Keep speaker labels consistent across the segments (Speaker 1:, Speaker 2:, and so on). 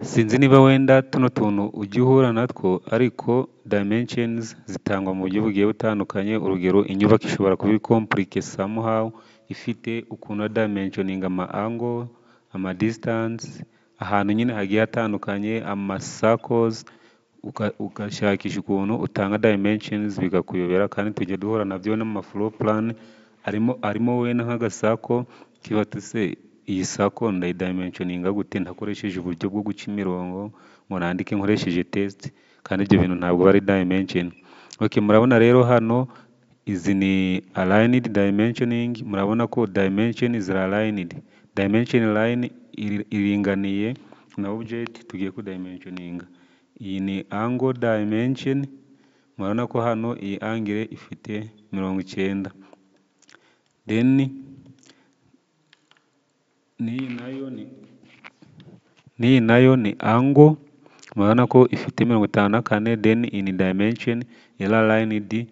Speaker 1: Sinzi niba wenda tuno tuntu ujya uhura natwo, ariko dimensions zitangwa mu buryo bugiye butandukanye. Urugero, inyubako ishobora kuba iri compliqué somehow, ifite ukuntu dimensioning ama angle, ama distance, ahantu nyine hagiye hatandukanye, ama circles, ugashakisha ukuntu utanga dimensions bikakuyobera. Kandi tujya duhura nabyo no mu ma floor plan arimo wenda nk'aga circle, kiba se iyi circle ndayidimensioninga gute ntakoresheje uburyo bwo guca imirongo ngo nandike nkoresheje text? Kandi ibyo bintu ntabwo ari dimension. Okay, murabona rero hano izi ni aligned dimensioning. Murabona ko dimension ziri aligned, dimension line iringaniye na object tugiye kudimensioninga. Iyi ni angle dimension. Murabona ko hano iyi angle ifite 90. Then n'iyi nayo ni angle, murabona ko ifite 54. Then in dimension iri aligned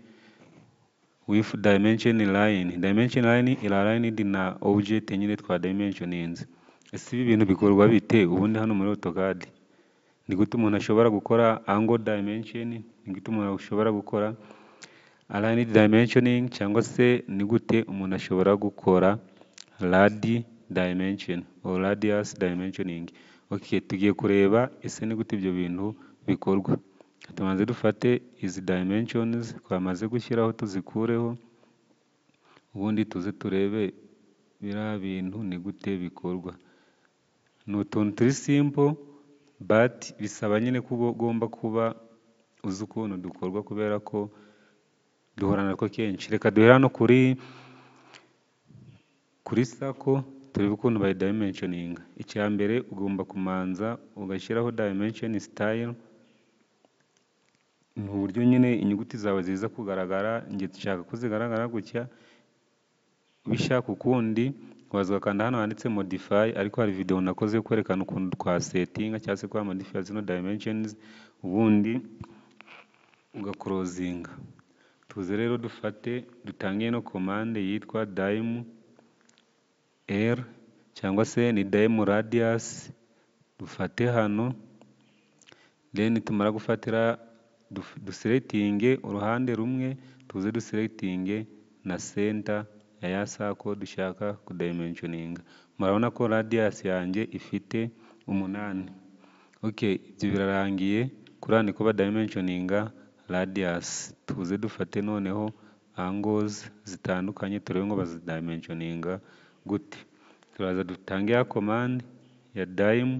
Speaker 1: with dimension line, dimension line iri aligned na object nyine twa dimensioninze. Ese ibi bintu bikorwa bite ubundi hano muri AutoCAD? Ni gute umuntu ashobora gukora angle dimension? Ni gute umuntu ashobora gukora aligned dimensioning? Cyangwa se ni gute umuntu ashobora gukora radi dimension or radius dimensioning? Okay, tugiye kureba ese ni gute ibyo bintu bikorwa. Tubanze dufate izi dimensions twamaze gushyiraho, tuzikureho, ubundi tuze turebe biriya bintu ni gute bikorwa. Ni utuntu turi simple, but bisaba nyine ko uba ugomba kuba uzi ukuntu dukorwa, kubera ko duhura natwo kenshi. Reka duhere hano kuri circle, turebe ukuntu bayidimensioninga. Icya mbere, ugomba kumanza ugashyiraho dimension style, ni uburyo nyine inyuguti zawe ziza kugaragara. Njye nshaka ko zigaragara gutya. Ubishaka ukundi, waza ugakanda hano handitse modify, ariko hari video nakoze yo kwerekana ukuntu twasetinga cyangwa se kwa modify zino dimensions, ubundi ugaclosinga. Tuze rero dufate, dutange ino commande yitwa dim r, cyangwa se ni dim radius. Dufate hano, then tumara gufatira, duselectinge uruhande rumwe, tuze duselectinge na center ya circle dushaka kudimensioninga. Murabona ko radius yanjye ifite 8. Okay, ibyo birarangiye. Kuriya niko badimensioninga radius. Tuze dufate noneho angles zitandukanye, turebe ngo bazidimensioninga gute. Turaza dutange ya command ya dim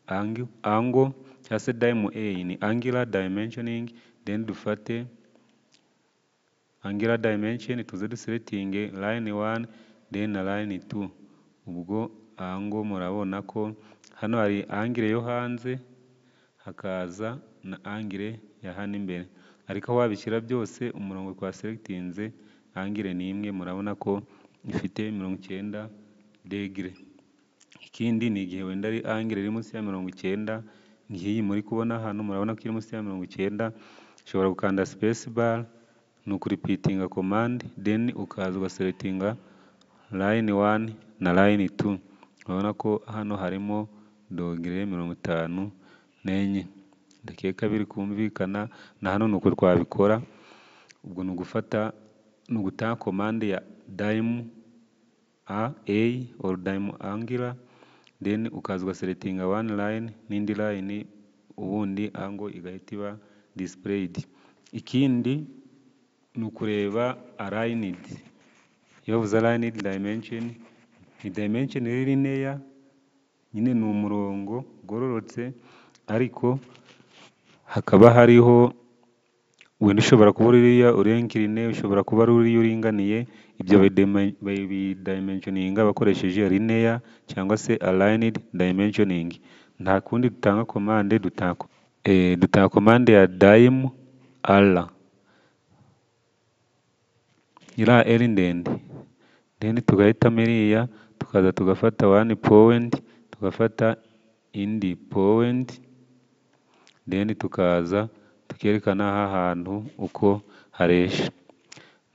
Speaker 1: angle cyangwa se dim a, ni angular dimensioning. Then dufate angular dimension, tuze duselectinge line 1, then na line 2. Ubwo angle, murabona ko hano hari angle yo hanze, hakaza na angle ya hano imbere, ariko aho wabishyira byose, umurongo twaselectinze, angle ni imwe. Murabona ko ifite 90 degree. Ikindi ni igihe wenda ari angle iri munsi ya 90, nk'iyi muri kubona hano. Murabona ko iri munsi ya 90. Ushobora gukanda space bar, ni ukurepeatinga command, then ukaza ugaselectinga line 1 na line 2. Urabona ko hano harimo dogere 54. Ndakeka biri kumvikana. Na hano ni uko twabikora. Ubwo ni ugufata, ni ugutanga commande ya dim a or dim angular, then ukaza ugaselectinga one line n'indi line, ubundi angle igahita iba displayed. Ikindi ni ukureba aligned. Iyo bavuze aligned dimension, ni dimension iri linear nyine, ni umurongo ugororotse, ariko hakaba hariho wenda ushobora kuba uriya uri incliné, ushobora kuba ari uriya uringaniye. Ibyo babidimensioninga bakoresheje linear cyangwa se aligned dimensioning. Nta kundi dutanga commande, dutanga commande ya dim r, iriya r ndende, then tugahitamo iriya, tukaza tugafata one point, tugafata indi point, then tukaza tukerekana aha hantu uko hareshya.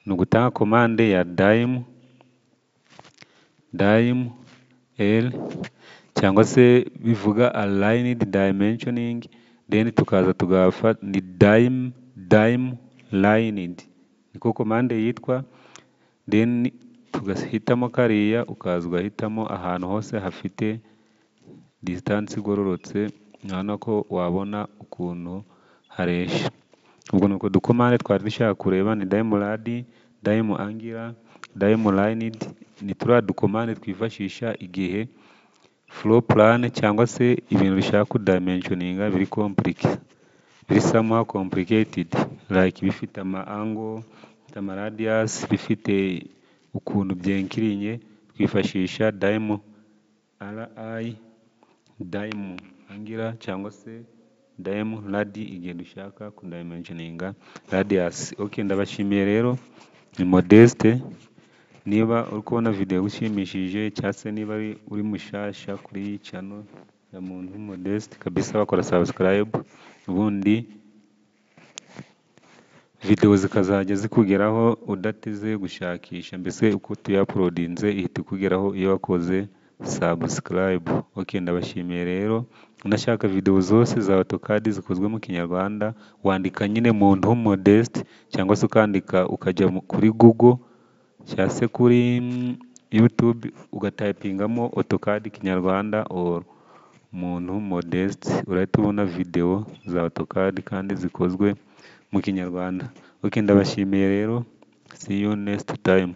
Speaker 1: Ni ugutanga commande ya dim r cyangwa se bivuga aligned dimensioning, then tukaza tugafa ni dim lined, niko command yitwa. Then tugahitamo kariya, ukaza ugahitamo ahantu hose hafite distance igororotse, urabona ko wabona ukuntu haresha. Ubwo ni uko ducommande twari dushaka kureba, ni dim rad, dim angular, dim lined, ni turiya ducommande twifashisha igihe floor plan cyangwa se ibintu bishaka kudimensioninga biri compliqué, biri somehow complicated, like bifite ama angle, bifite ama radius, bifite ukuntu byenkiriye, twifashisha dim ri, dim angular cyangwa se dim rad igihe dushaka kudimensioninga radius. Okay, ndabashimiye rero, ni Modeste. Niba uri kubona video igushimishije cyangwa se niba uri mushasha kuri iyi channel ya Muntu Modeste, kabisa bakora subscribe, ubundi video zikazajya zikugeraho udateze gushakisha, mbese uko tuyauploadinze ihita ikugeraho iyo wakoze subscribe. Okay, ndabashimiye rero. Unashaka video zose za AutoCAD zikozwe mu Kinyarwanda, wandika nyine Muntu Modeste, cyangwa se ukandika ukajya kuri Google cyangwa se kuri YouTube, ugatypingamo AutoCAD Kinyarwanda or Muntu Modeste, urahita ubona video za AutoCAD kandi zikozwe mu Kinyarwanda. Okay, ndabashimiye rero, see you next time.